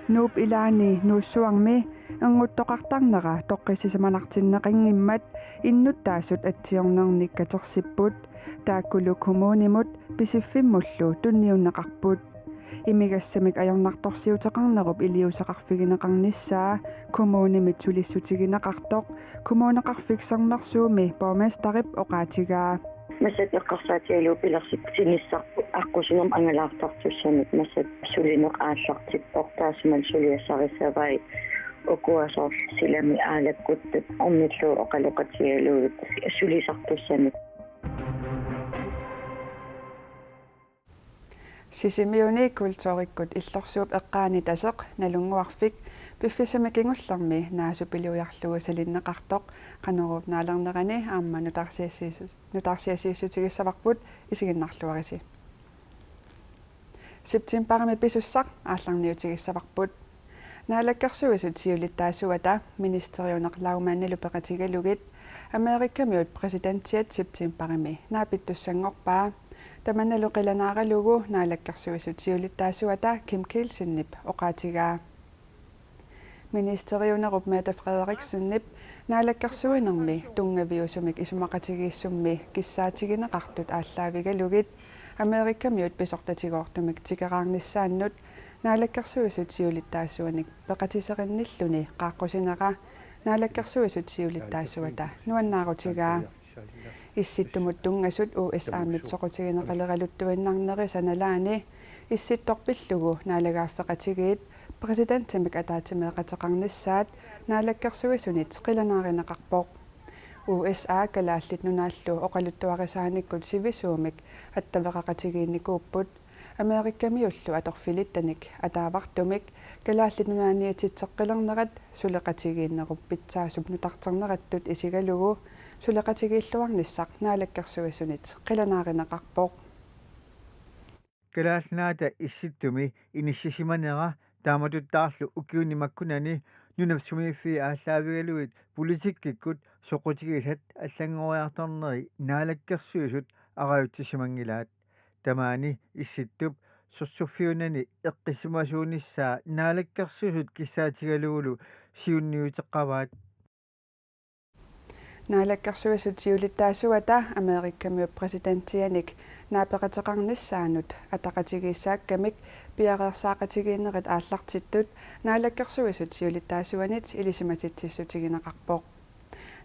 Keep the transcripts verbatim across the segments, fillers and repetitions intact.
Nuup ilaani Nuussuarmi ernguttoqartarnera toqqissisimanartinneqanngimmat innuttaasut atsiornernik katersipput, taakkulu kommunimut Pisiffimmullu tunniunneqarput. Imigassamik ajornartorsiuteqarnerup iliuuseqarfigineqarnissaa kommunimit sulissutigineqartoq Kommuneqarfik Sermersuumi borgmesterip oqaatigaa. Massakkut eqqarsaatigalugu pilersitinissarput aqqusinermut angalaartartussamik, massakkut sulineq aallartippoq, taassumalu suliassarissavai ukua soorlu silami aalakkuttat ornillugu oqaloqatigalugit sulisartussamik. Sisimiuni kulturikkut illorsuup eqqaani Taseq Nalunnguarfik piffissami kingullermi naasupiliujarlugu salinneqartoq Qanoruup naalernerani aamma nutaarsiassiis-, nutaarsiassiissutigissavarput, isiginnaarluarisi. Septembarimi pisussaq aallarniutigissavarput. Naalakkersuisut siulittaasuata ministeriuneq lagmandilu peqatigalugit Amerikamiut præsidentiat septembarimi naapittussanngorpaa. Tamannalu qilanaaralugu naalakkersuisut siulittaasuata Kim Kielsenip oqaatigaa. Ministeriunerup Mette Frederiksenip naalakkersuinermi tunngaviusumik isumaqatigiissummi kissaatigineqartut aallaavigalugit Amerikamiut pisortatigoortumik tikeraarnissaannut naalakkersuisut siulittaasuanik peqatiserinnilluni qaaqqusinera naalakkersuisut siulittaasuata nuannaarutigaa. Issittumut tunngasut U S A-mit soqutigineqaleraluttuinnarnerisa nalaani issittoq pillugu naalagaaffeqatigiit præsidentimik ataatsimeeqateqarnissaat naalakkersuisunit qilanaarineqarpoq. U S A Kalaallit Nunaallu oqaluttuarisaanikkut sivisuumik attaveqaqatigiinnikuupput. Amerikamiullu atorfilittanik ataavartumik Kalaallit Nunaanniit itseqqilernerat suleqatigiinnerup pitsaasup nutarternerattut isigalugu suleqatigiilluarnissaq naalakkersuisunit qilanaarineqarpoq. Kalaallit Nunaata Issittumi inissisimanera taamatuttaarlu ukiuni makkunani nunap sumiiffii aallaavigalugit politikkikkut soqutigisat allanngoriartorneri naalakkersuisut arajutsisimanngilaat. Tamaani Issittup sorsuffiunani eqqissisimasuunissaa naalakkersuisut kissaatigalugulu siunniuteqavaat. Naalakkersuisut siulittaasuata Amerikamiut præsidentianik naapeqateqarnissaanut ataqatigiissaakkamik piareersaaqatigiinnerit aallartittut naalakkersuisut siulittaasuanit ilisimatitsissutigineqarpoq.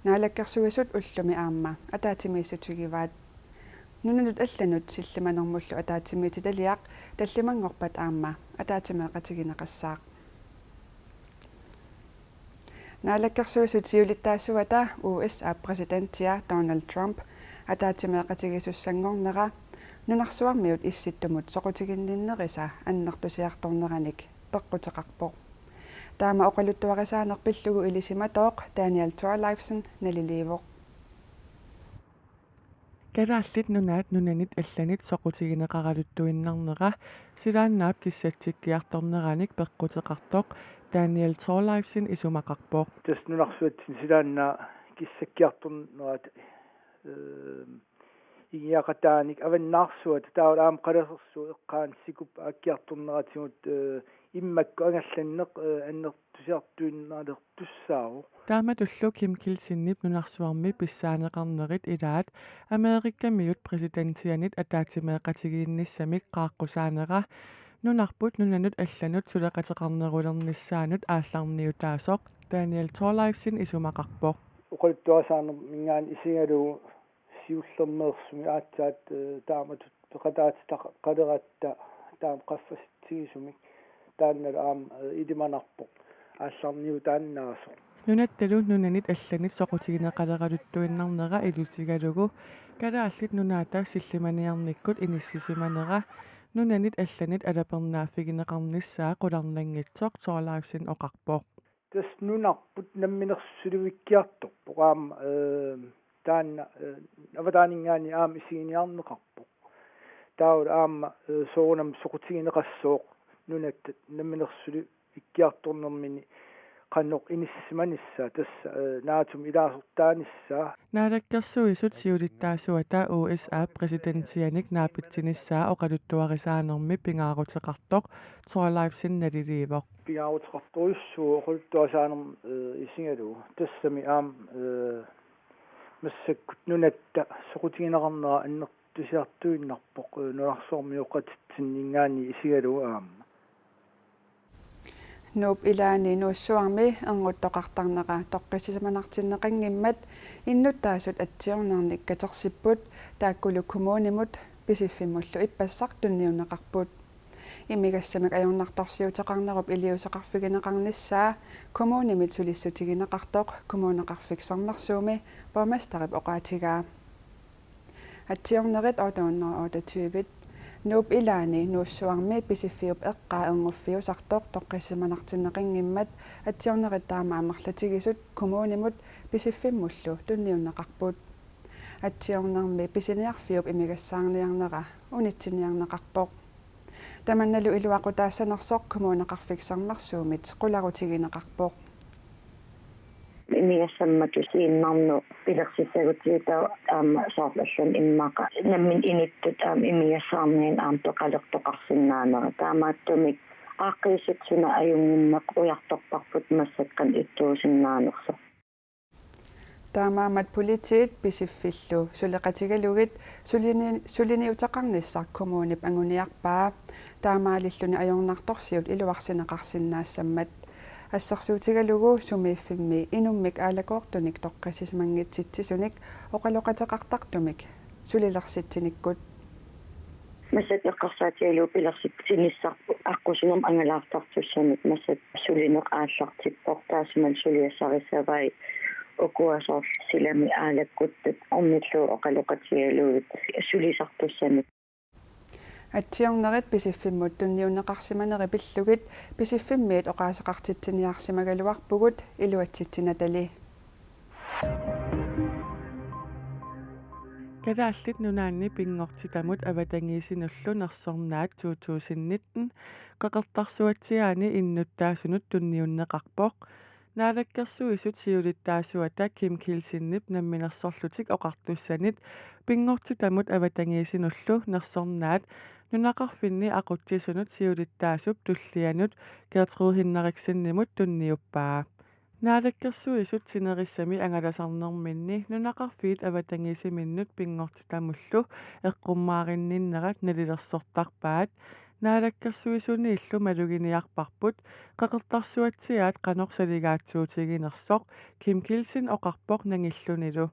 Naalakkersuisut ullumi aamma ataatsimiissutigivaat. Nunanut allanut sillimanermullu ataatsimiititaliaq tallimanngorpat aamma ataatsimeeqatigineqassaaq. Naalakkersuisut siulittaasuata U S A præsidentia Donald Trump ataatsimeeqatigisussanngornera nunarsuarmiut Issittumut soqutiginninnerisa annertusiartorneranik peqquteqarpoq. Taama oqaluttuarisaaneq pillugu ilisimatooq Daniel Thorleifsen naliliivoq. Kalaallit Nunaat nunanit allanit soqutigineqaraluttuinnarnera silaannaap kissatsikkiartorneranik peqquteqartoq Daniel Thorleifsen isumaqarpoq. Tassa nunarsuatsinni silaannaap kissakkiartornerat, eh, igiaqataanik avannaarsuata taavalu aamma qalasersuup eqqaani sikup aakkiartorneratigut, eh, immakkut angallanneq, eh, annertusiartuinnalertussaavoq. Taamatullu Kim Kielsenip nunarsuarmi pissaaneqarnerit ilaat Amerikamiut præsidentianit ataatsimeeqatigiinnissamik qaaqqusaanera nunarput nunanut allanut suleqateqarnerulernissaanut aallarniutaasoq Daniel Thorleifsen isumaqarpoq. Oqaluttuarisaanerminngaanniit isigalugu siullermeersumik aatsaat, eh, taamatut peqataatitaqaleratta taama qaffasitsigisumik taannalu aamma, eh, ilimanarpoq aallarniutaannaasoq. Nunattalu nunanit allanit soqutigineqaleraluttuinnarnera ilutigalugu Kalaallit Nunaata sillimaniarnikkut inissisimanera nunanit allanit alapernaaffigineqarnissaa qularnanngitsoq Thorleifsen oqarpoq. Tassa nunarput namminersulivikkiartorpoq aamma, eh, taanna, eh, avataaninngaanniit aamma isiginiarneqarpoq. Taavalu aamma, eh, soorunami soqutigineqassooq nunatta namminersulivikkiartornermini qanoq inissisimanissaa, tassa, eh, naatsumik ilaasortaanissaa. Naalakkersuisut siulittaasuata U S A-p præsidentianik naapitsinissaa oqaluttuarisaanermi pingaaruteqartoq Thorleifsen naliliivoq. Pingaaruteqartorujussuuvoq oqaluttuarisaanermut, eh, isigalugu. Tassami aamma, eh, massakkut nunatta soqutigineqarnera annertusiartuinnarpoq, eh, nunarsuarmioqatitsinninngaanniit isigalugu aamma. Nuup ilaani Nuussuarmi ernuttoqartarnera toqqissisimanartinneqanngimmat innuttaasut atsiornernik katersipput, taakkulu kommunimut Pisiffimmullu ippassaq tunniunneqarput. Imigassamik ajornartorsiuteqarnerup iliuuseqarfigineqarnissaa kommunimit sulissutigineqartoq Kommuneqarfik Sermersuumi borgmesterip oqaatigaa. Atsiornerit otte hundrede og otteogtyve. Nuup ilaani Nuussuarmi Pisiffiup eqqaa ernuffiusartoq toqqissisimanartinneqanngimmat atsiornerit taama amerlatigisut kommunimut Pisiffimmullu tunniunneqarput. Atsiornermi pisiniarfiup imigassaarniarnera unitsinniarneqarpoq. Tamannalu iluaqutaassanersoq Kommuneqarfik Sermersuumit qularutigineqarpoq. Imigassammatut iinnarnu pilersissagutsigitaagut aamma soorlu allanut immaqa nammineq inittut aamma imigassaarnianik aamma peqalertoqarsinnaanera. Taamaattumik aaqqiissut suna ajunnginneq ujartorparput massakkut qanoq ittuusinnaanersoq. Taamaammat politiit Pisiffillu suleqatigalugit sulini-, suliniuteqarnissaq kommunip anguniarpaa, taamaalilluni ajornartorsiut iluarsineqarsinnaassammat. Assersuutigalugu sumiiffimmi inummik aalakoortunik toqqissisimanngitsitsisunik oqaloqateqartartumik sulilersitsinikkut. Massakkut eqqarsaatigalugu pilersitsinissarput aqqusinermut angalaartartussamik, massakkut sulineq aallartippoq, taassumalu suliassarissavai ukua soorlu silami aalakkuttut ornillugu oqaloqatigalugit sulisartussamik. Atsiornerit Pisiffimmut tunniunneqarsimaneri pillugit Pisiffimmiit oqaaseqartitsiniarsimagaluarpugut, iluatsitsi Nathalie. Kalaallit Nunaanni pinngortitamut avatangiisinullu nersornaat to tusind nitten Qeqertarsuatsiaani innuttaasunut tunniunneqarpoq. Naalakkersuisut siulittaasuata Kim Kielsenip Namminersorlutik Oqartussanit pinngortitamut avatangiisinullu nersornaat nunaqarfinni aqutsisunut siulittaasup tullianut Gertrud Hinneriksenimut tunniuppaa. Naalakkersuisut sinerissami angalasarnerminni nunaqarfiit avatangiisiminnut pinngortitamullu eqqummaarinninnerat nalilersortarpaat. Naalakkersuisuniillu maluginiarparput Qeqertarsuatsiaat qanoq saligaatsuutiginersoq, Kim Kielsen oqarpoq nangillunilu.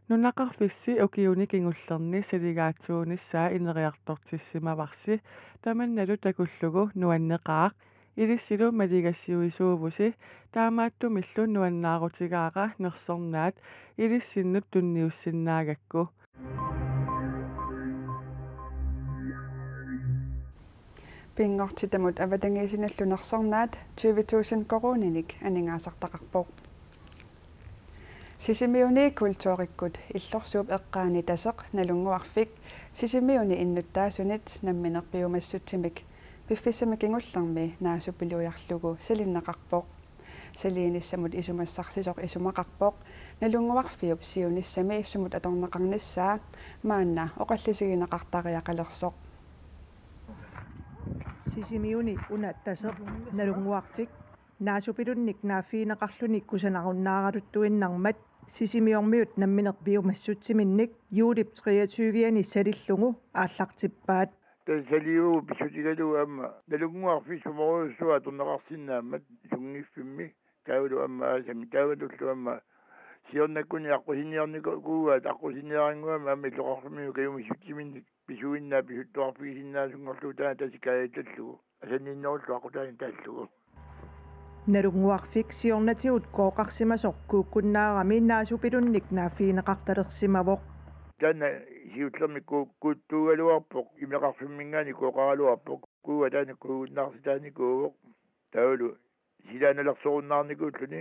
Nunaqarfissi ukiuni kingullerni saligaatsuunissaa ineriartortissimavarsi, tamannalu takullugu nuanneqaaq. Ilissilu maligassiuisuuvusi, taamaattumillu nuannaarutigaara nersornaat ilissinnut tunniussinnaagakku. Pinngortitamut avatangiisinullu nersornaat tyve tusind koruuninik aningaasartaqarpoq. Sisimiuni kulturikkut Illorsuup eqqaani Taseq Nalunnguarfik Sisimiuni innuttaasunit nammineq piumassutsimik piffissami kingullermi naasupiluiarlugu salineqarpoq. Saliinissamut isumassarsisoq isumaqarpoq Nalunnguarfiup siunissami sumut atorneqarnissaa maanna oqallisigineqartariaqalersoq. Sisimiuni una Taseq Nalunnguarfik naasupilunnik naaffigineqarluni kusanarunnaaraluttuinnarmat Sisimiormiut nammineq piumassutsiminnik juulip treogtyve-ani salillugu aallartippaat. Tassa saliuvugut pissutigalugu aamma Nalunnguarfik sumorujussuaq atorneqarsinnaammat sunngiffimmi, taavalu aamma aasami, taamatullu aamma siornakkunni aqqusinniarnikuugaat aqqusinniarannguamik aamma illoqarfimmiut kajumissutsiminnik pisuinnaat pisuttuarfigisinnaasunngorlugu taanna tassa kaajallallugu asanninnerullugu aqqutaani taallugu. Nalunnguarfik siornatigut Qooqarsimasoq kuukkunnaarami naasupilunnik naaffigineqartalersimavoq. Taanna siullermik kuu-, kuuttuugaluarpoq, imeqarfimminngaanniit Qooqaraluarpoq. Kuua taanna kuugunnaarsitaanikuuvoq. Taavalu silaannalersorunnaarnikuulluni,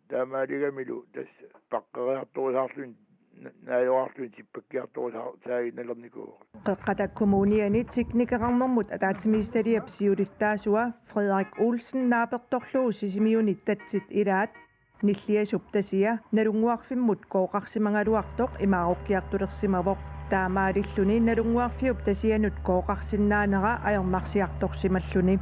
taamaaligamilu tassa paqqeriartorusaarluni na-, naajoraarluni tippakkiartorusaagit nalernikuuvoq. Qeqqata Kommuniani teknikeqarnermut ataatsimiititaliap siulittaasua Frederik Olsen naapertorlugu Sisimiuni tatsit ilaat, Nilliasup Tasia Nalunnguarfimmut kooqarsimagaluartoq imaarukkiartulersimavoq. Taamaalilluni Nalunnguarfiup Tasianut kooqarsinnaanera ajornarsiartorsimalluni.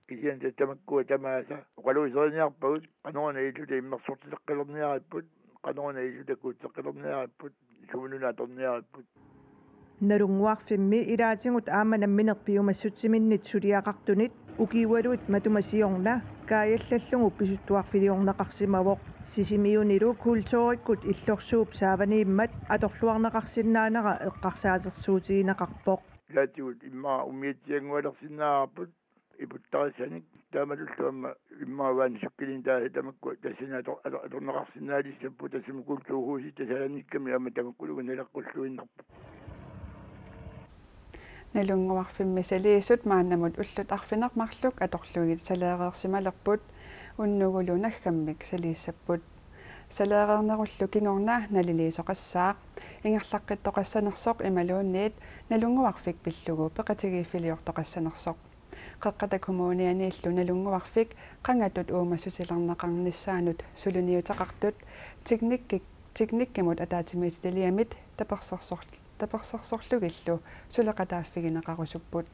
Kisianni tamakkua tamaasa oqaluuseriniarpagut, qanoruna ililluta immersorteqqilerniaripput, qanoruna ililluta kuutseqqilerniaripput, sumut-una atorniaripput. Nalunnguarfimmi ilaatigut aamma nammineq piumassutsiminnit suliaqartunit ukiualuit matuma siorna kaajallallugu pisuttuarfiliorneqarsimavoq. Sisimiunilu kulturikkut illorsuup saavaniimmat atorluarneqarsinnaanera eqqarsaatersuutigineqarpoq. Ilaatigut immaqa umiatsianngualersinnaavarput iputtarissanik, taamatullu aamma immaqa uani cykelinut taasat tamakku tassani ator-, ator-, atorneqarsinnaalissapput, tassami kulturhusi Thessalonikkami aamma tamakkuluunniit naleqqulluinnarpoq. Nalunnguarfimmi saliisut maannamut ullut arfineq-marluk atorlugit saleereersimalerput, unnugulu naggammik saliissapput. Saleereernerullu kingorna naliliisoqassaaq, ingerlaqqittoqassanersoq imaluunniit Nalunnguarfik pillugu peqatigiiffiliortoqassanersoq. Qeqqata Kommunianiillu Nalunnguarfik qangatut uumassutilerneqarnissaanut suliniuteqartut teknikki-, teknikkimut ataatsimiititaliamit tapersersor-, tapersersorlugillu suleqataaffigineqarusupput.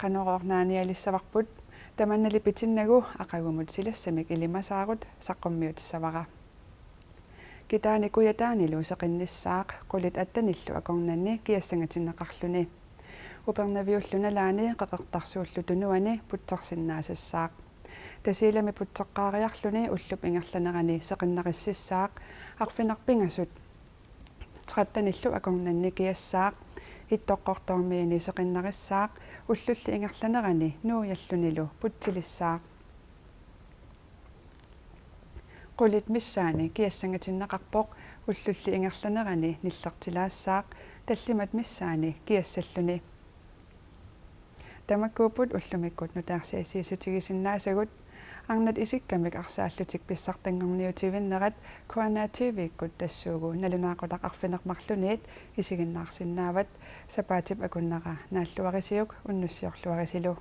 Qanorooq naanialissavarput, tamannali pitinnagu aqagumut silassamik ilimasaarut saqqummiutissavara. Kitaani Kujataanilu seqinnissaaq qulit attenillu akornanni kiassangatinneqarluni. Upernaviullu nalaani Qeqertarsuullu Tunuani putsersinnaasassaaq. Tasiilami putseqqaariarluni ullup ingerlanerani seqinnarississaaq arfineq-pingasut trettenillu akornanni kiassaaq. Ittoqqortoormiini seqinnarissaaq ullulli ingerlanerani nuujallunilu putsilissaaq. Qulit missaanni kiassangatinneqarpoq ullulli ingerlanerani nillertilaassaaq tallimat missaanni kiassalluni. Tamakkuupput ullumikkut nutaarsiassiissutigisinnaasagut. Arnat isikkamik arsaallutik pissartanngorniutivinnerat K N R T V-kkut tassuugu nalunaaqutaq arfineq-marluniit isiginnaarsinnaavat. Sapaatip akunnera naalluarisiuk, unnussiorluarisilu.